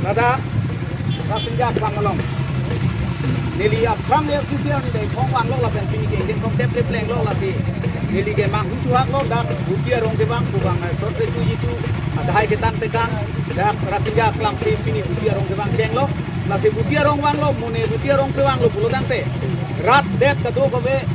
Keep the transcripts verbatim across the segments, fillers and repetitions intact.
Ladak Rasinja Aklam along neli aphrang le kusian de phong vanglo lapen pini ke jeng kong tep le plenglo lasi neli ke manghu suhaklo, dak Buti arong kevang pu abang, eh, sot recho jitu adahai ketang tekang dak Rasinja Aklam si pini Buti arong kevang chenglo. Lasi Buti arong vanglo, mo ne Buti arong kevanglo pulo tangte rat det kadokave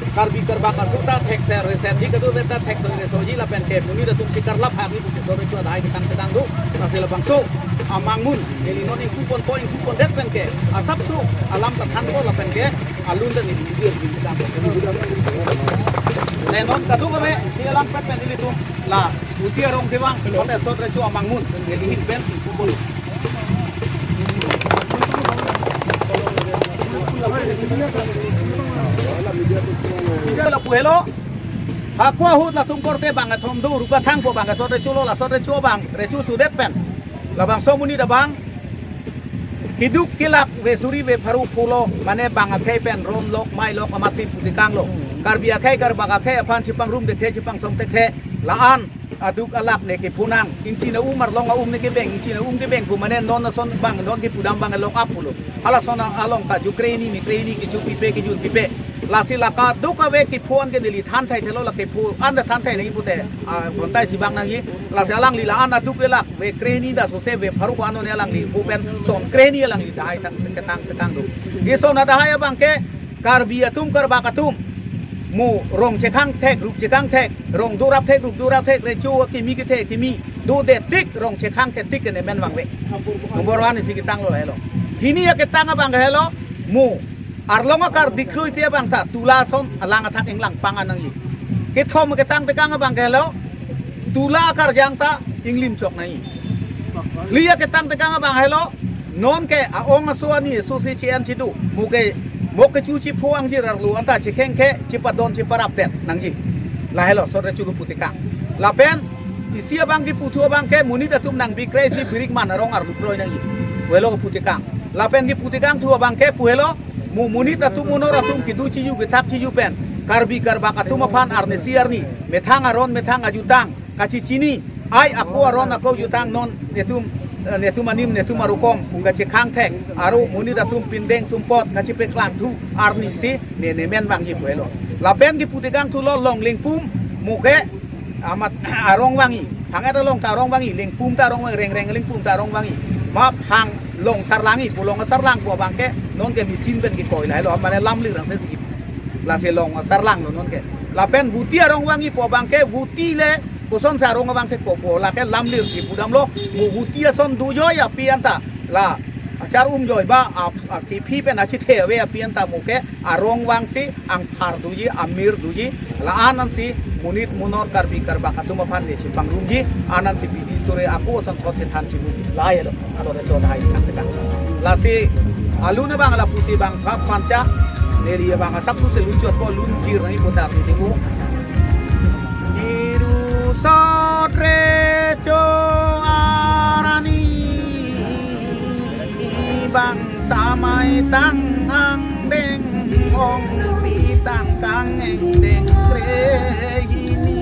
Karbi Karbak aso ta thekser reser ji, kadokave ta thekser reser ji lapen ke monit atum si karlap hak ni pusi sot recho adahai ketang tekang do. Lasi labangso amangmun neli non ingpu ponpo, ingpu pondet pen ke asapso alam ta thanpo lapen ke alun ta neli video video ta. Ne non kadokave si alam pet pen nelitum la Buti arong kevang mate sot recho amangmun neli hin pen ingpu pon. Lapu helo. Hako ahut latum korte bang kethom do, ruka thang pu abang ke sot recho lo, la sot recho abang recho chudet pen labangso monit abang keduk kelak ve suri ve pharo pulo, mane bang akhei pen ron lok mai lok amatsi putekanglo. Karbi akhei Karbak akhei aphan chepangrum thekthe, chepangsong thekthe, la-an aduk alap ne kepho nang, ingchin aum arlong aum ne kebeng, ingchin aum kebeng pu mane non ason bang, non kepudam bang lok ap pulo. Halason along ta ju krehini ne krehini, kecho pipe, kejun pipe. Lasi la kadokave kepho an ke neli than thai thelo, la kepho an ta than thai nangji pute, ah, bontai si bang nangji. Lasi alangli la-an aduk elak ve krehini ta sose ve pharo ko ano ne alangli pho pen son krehini alangli dahai tang ketang setang do. Ison adahai abang ke Karbi atum Karbak atum mo rong chekhang thek, rup chekhang thek, rong dorap thek, rup dorap thek, recho kimi kethe kimi dodet tik, rong chekhang thek tik ke ne men vangve. Number one isi ketang lo helo. Hini aketang abang helo, mo arlong akar dikhrui pi abang ta tula ason alang athak inglang pang nangji. Kethom ketang tekang abang helo, tula akarjang ta inglim chok nangji. Li aketang tekang abang helo, non ke a-ong aso ani aso si chi-en chidu, mo ke mo kecho chepho angjir arlo anta chekheng ke chepadon cheparap det nangji. La helo sot recho kepu tekang. Lapen isi abang keputhu abang ke monit atum nangbikrei si birik man arong arlu kroi nangji. Pu helo kepu tekang. Lapen kepu tekangthu abang ke pu helo, mo monit atum monor atum kedo chiju kethak chiju pen Karbi Karbak atum aphan arnisi arni, methang aron methang ajutang kachechini, ai ako aron ako jutang non netum, eh, netum anim netum arukom pu kachekhang thek, aro monit atum pindeng sumpot kachepeklangthu arnisi ne ne men vangji pu helo. Lapen kepu tekangthu lo long lengpum, mo ke amat arong vangji, phang-et along ta arong vangji, lengpum ta arong vangji, reng reng lengpum ta arong vangji. Ma phang long sarlangji pu, long sarlang pu abang ke non ke machine pen kekoi, la helo mane lamlir angse si, lasi long sarlanglo non ke. Lapen Buti arong vangji pu abang ke Buti le koson si arong vang thekpo pu la ke lamlir si pudamlo. Mo Buti ason dojoi api anta, la achar umjoi ba ap, ap, kephi pen achethe ave api anta mo ke arong vangsi angthar doji, amir doji, la-an ansi monit monor Karbi Karbak atum aphan ne chepangrumji, an ansi bidi sore ako ason thot chethan chimu. La helo, alo recho adahai ketang tekang. Lasi alun abang lapusi bang phap phancha, neli abang asapso se lunchot po, lun kir nangji putar ni tingu. Iru sot recho arani bang samai tang angdeng, ongpi tang kangengdeng krehini.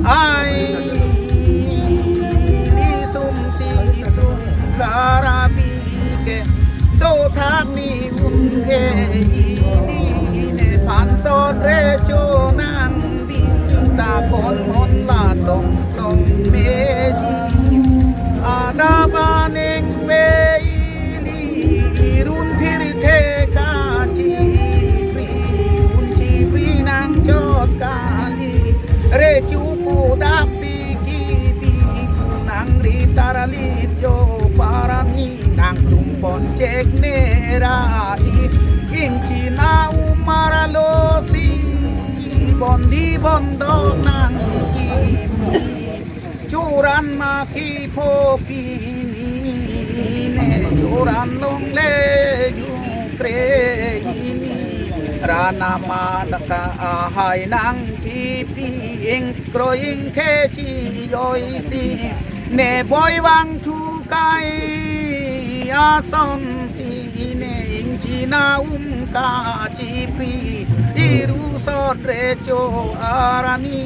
Ai, isum si isum karabi ke dothak ni un ke ini ne phan sot recho nang binta kon mon la tong tong meji. Adap aneng ve ili irun thirthe kachipri, un chipri nangchot kali, recho kodak si kipi, nang ritar lit jo parani nangtum pon chek ne ra-i, ingchin aum arlo si bondi bondo nang kipi. Churan ma kepho pini ne, churan longle ju krehini, ran amat kahai nang kipi, ingkroi ingthe chijoi si ne boi vangthu kai ason si ne, ingchin aum kachipri, iru sot recho arani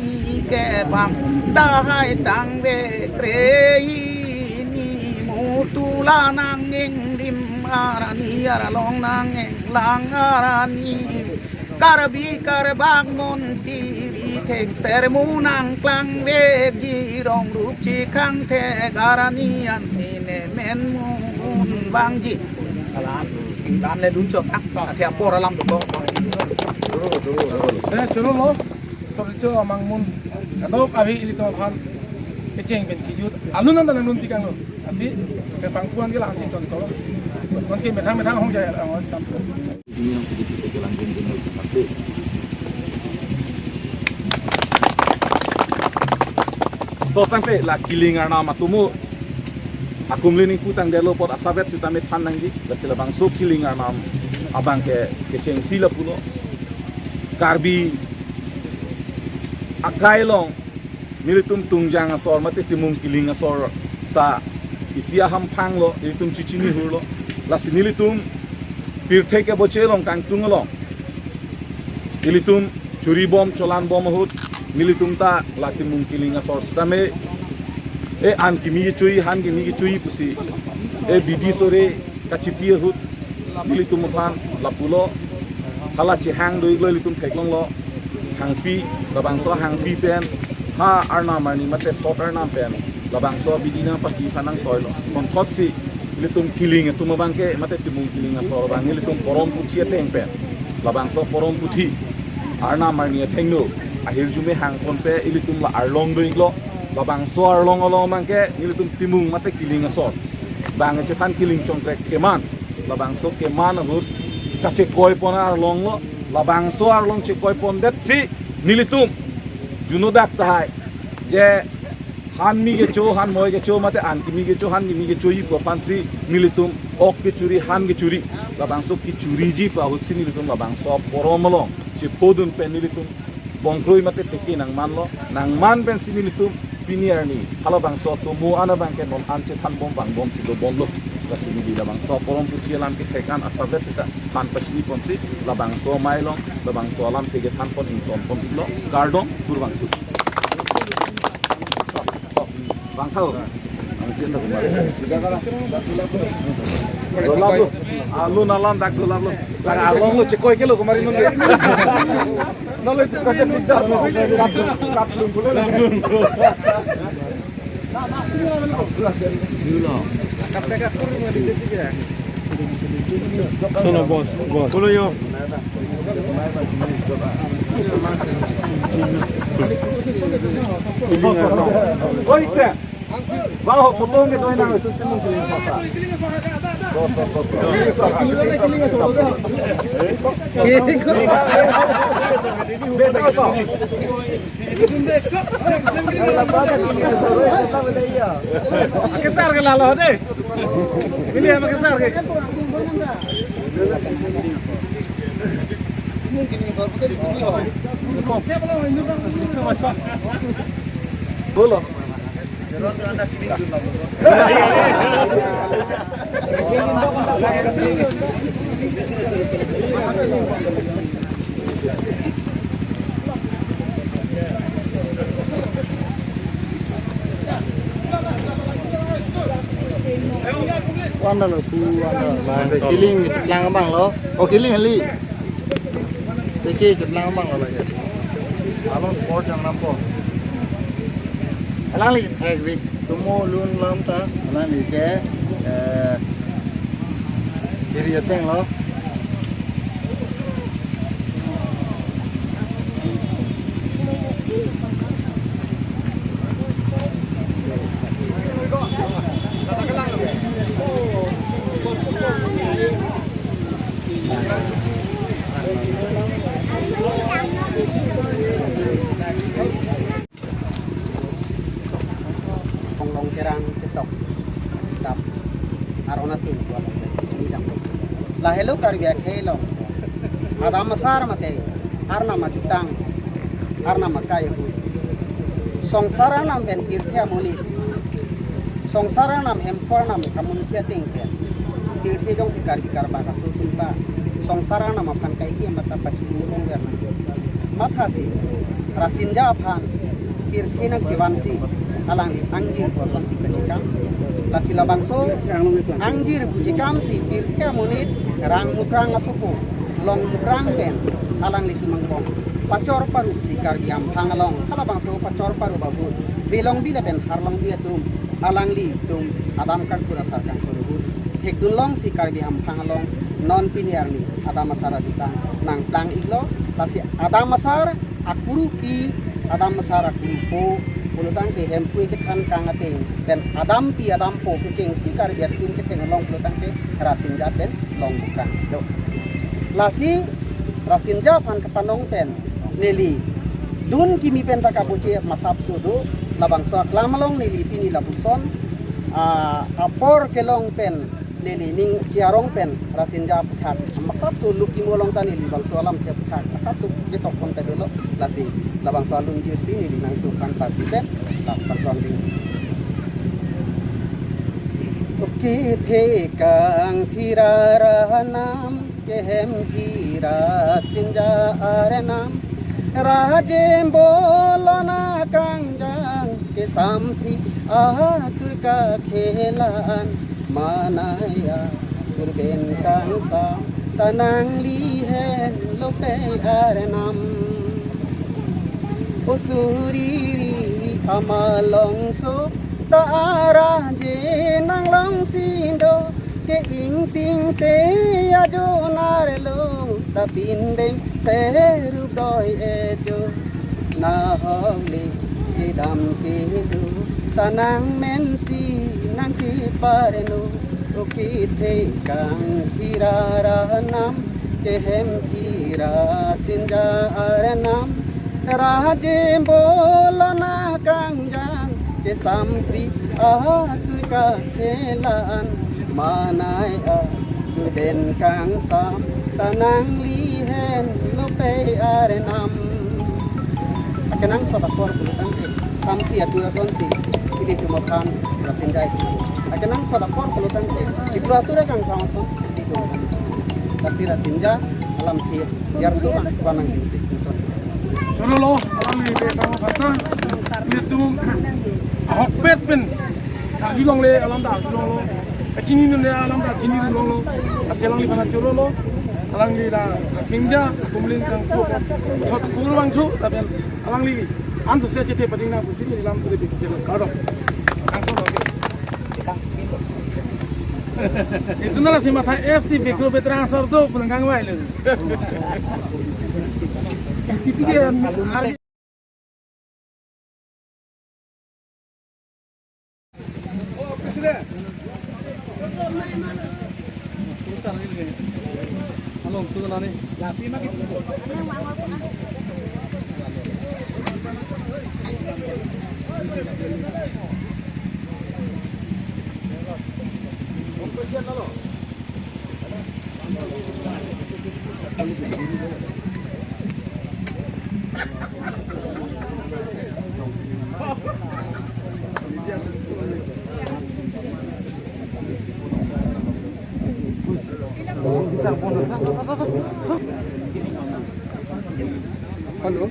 ke bang dahai tangve krehini, mo Tula nang ingrim arani, arlong nang inglang arani. Karbi karbak mon tiri thengser mu nangklang vekji, rong ruk chikhang thek arani, ansi ne men mun vangji. Alam, dan le dun chok, ah. Athi apor alam do ko. Eh, choro lo. Sorry, cho amang mun. Kadok avi ilitum aphan kecheng pen kejut. Alun nang nang nun tikang lo. Lasi kepangkuan ke lahan si ton ko. Mon ke methang methang hong jaya, ang sam. Ini yang begitu ke langgung dengan tempat. To tangte la Kiling arnam atomo akumlini putang delo apot asavet sitame than nangji, lasi labangso Kiling arnam abang ke kechengsi lapulo. Karbi akai along nelitum Tungjang asor mate Timung Kiling asor ta isi ahamphang lo, nelitum chechini hurlo. Lasi nelitum pirthe keboche along kangtung along ilitum churi bom, cholan bom ahut, nelitum ta la Timung Kiling asor sitame, e an kimi kechui, han kimi kechui pusi, e bidi sore kachipi ahut, nelitum aphan lapulo, hala chehang do-iklo ilitum theklonglo, hangpi, labangso hangpi pen, ha arnam arni mate sot arnam pen, labangso bidi nangpaki aphan nangtoilo. Sonthotsi ilitum Kiling atum abang ke, mate Timung Kiling asor abang, ilitum porom puthi ateng pen, labangso porom puthi arnam arni athengno ahirjume hangpon pe ilitum la arlong do-iklo. Labangso arlong along abang ke nelitum Timung mate Kiling asor bang chethan Kiling chongtrek keman, labangso keman ahut kachekoi pon arlong lo. Labangso arlong chekoi pondetsi nelitum juno dak tahai je han mi kecho, han moi kecho, mate an kimi kecho, han kimi kechoi pu aphansi nelitum ok kechuri, han kechuri, labangso kechuriji pu ahutsi nelitum labangso porom along chepodun pen nelitum bongkroi mate teke nangmanlo, nangman pensi nelitum pini arni halabangso atomo an abang ke non an chethan bom vangbomsi dobomlo. Lasi neli labangso porom puthi alam kethek an asavet sita than pachini ponsi labangso amei along labangso alam teke than pon ington pon-iklo. Kardom, kurvangthu. Bang thau. Ang tin dak kumari. Dolaplo. Alun alam dak dolaplo. Lake arlong lo chekoi kelo kumari nung. Nalo itu kaja tidak. Kap, kap lungkulo. Sono bos, bos. Pulo yo. Oi, sir. Bang, ho, potong ke doi nang, itu semua kiling sota. Bos, bos, bos, bos. Kiling sota, kiling sota. Besa, bos. Kesar ke lalo deh. Ini apa kesar ke? Bolo. Wanda lo, pu wanda. Kiling lang abang lo. Oh, kiling hali. Teke cheplang abang lo lake. Along sport jang nampo. Alangli, eh, wi, tumo lun lam ta, alangli ke, eh, kiri ateng lo. Ponglong kerang ketok. Tap. Arona tin. Ini dang. Lahelo Karbi akhei along. Adam asar mate. Arnam adutang. Arnam akai ahut. Songsar arnam pen pirthe amonit. Songsar arnam hemphu arnam kamunthi ateng pen. Pirthe jongsi Karbi karbak aso atum ta songsar arnam aphan kaike mata pachini kongver nang. Mathasi. Rasinja aphan. Pirthe nangchevansi. alangli angjir pu asonsi kachekam. Lasi labangso angjir pu chekam si pirthe amonit rang mukrang asopo, long mukrang pen alanglitum angbong pachor parup si Karbi Amphang along halabangso pachor parup ahut Bilongbi lapen Harlongbi atum alanglitum adam kangkur asar kangkur ahut thekdun long si Karbi Amphang along non pini arni adam asar adutang nangplang iklo. Lasi adam asar akurupi, adam asar akurupo pulo tangte hempui kethan kang ateng pen adampi adampo kechengsi Karbi atum ketheng along pulo tangte Rasinja pen long mukrang do. Lasi Rasinja aphan kapanong pen neli dun kimi pen ta kabuche masapso do. Labangso aklam along neli pini lapuson, ah, apor kelong pen neli ning chiarong pen Rasinja aphuthak masapso lukimo along ta neli bangso alamthe aphuthak asap tu jetok pon ta dolo. Lasi labangso alungjir si neli nangtum aphan parti pen lapuson ding. Oke, the kang thira ranam kehem thira Rasinja arnam, rajembo lona kangjang kesamthi atur kakhelan, manai atur ben kangsam ta nangli henlo pei arnam. O suriri amalongso ta araje nanglongsi do, ke ingting te ajonar lo ta pindeng serup doi ejo. Nahok le kedam kedo ta nangmensi nangkeparno, o kethe kang thira ranam kehem thira Rasinja arnam, rajembo lona kangjang kesamthi atur kakhelan, manai atur ben kangsam ta nangli henlo pei arnam. Akenangsot apor pulo tangte samthi atur asonsi ilitum aphan Rasinja itum. Akenangsot apor pulo tangte chiklo atur akangsam ason ilitum aphan. Lasi Rasinja alamthe jarso bang, bang nangdingsi. Cholo lo, alangli besang aphan ta nelitum ahokpet pen arjulongle, alam ta arjulonglo. Kachinidunle alam ta chinidunlonglo. Lasi alangliphan cholo lo. Alangli la Rasinja kumlin kangpu thot kur bangthu, lapen alangli anso se chethe pading nang pusi neli lam puri bikin kardom. Kangpu lo. Itum nangli si matha F C Bekro Betrang asar do pu nangkangvai lo. T P K hari Hello.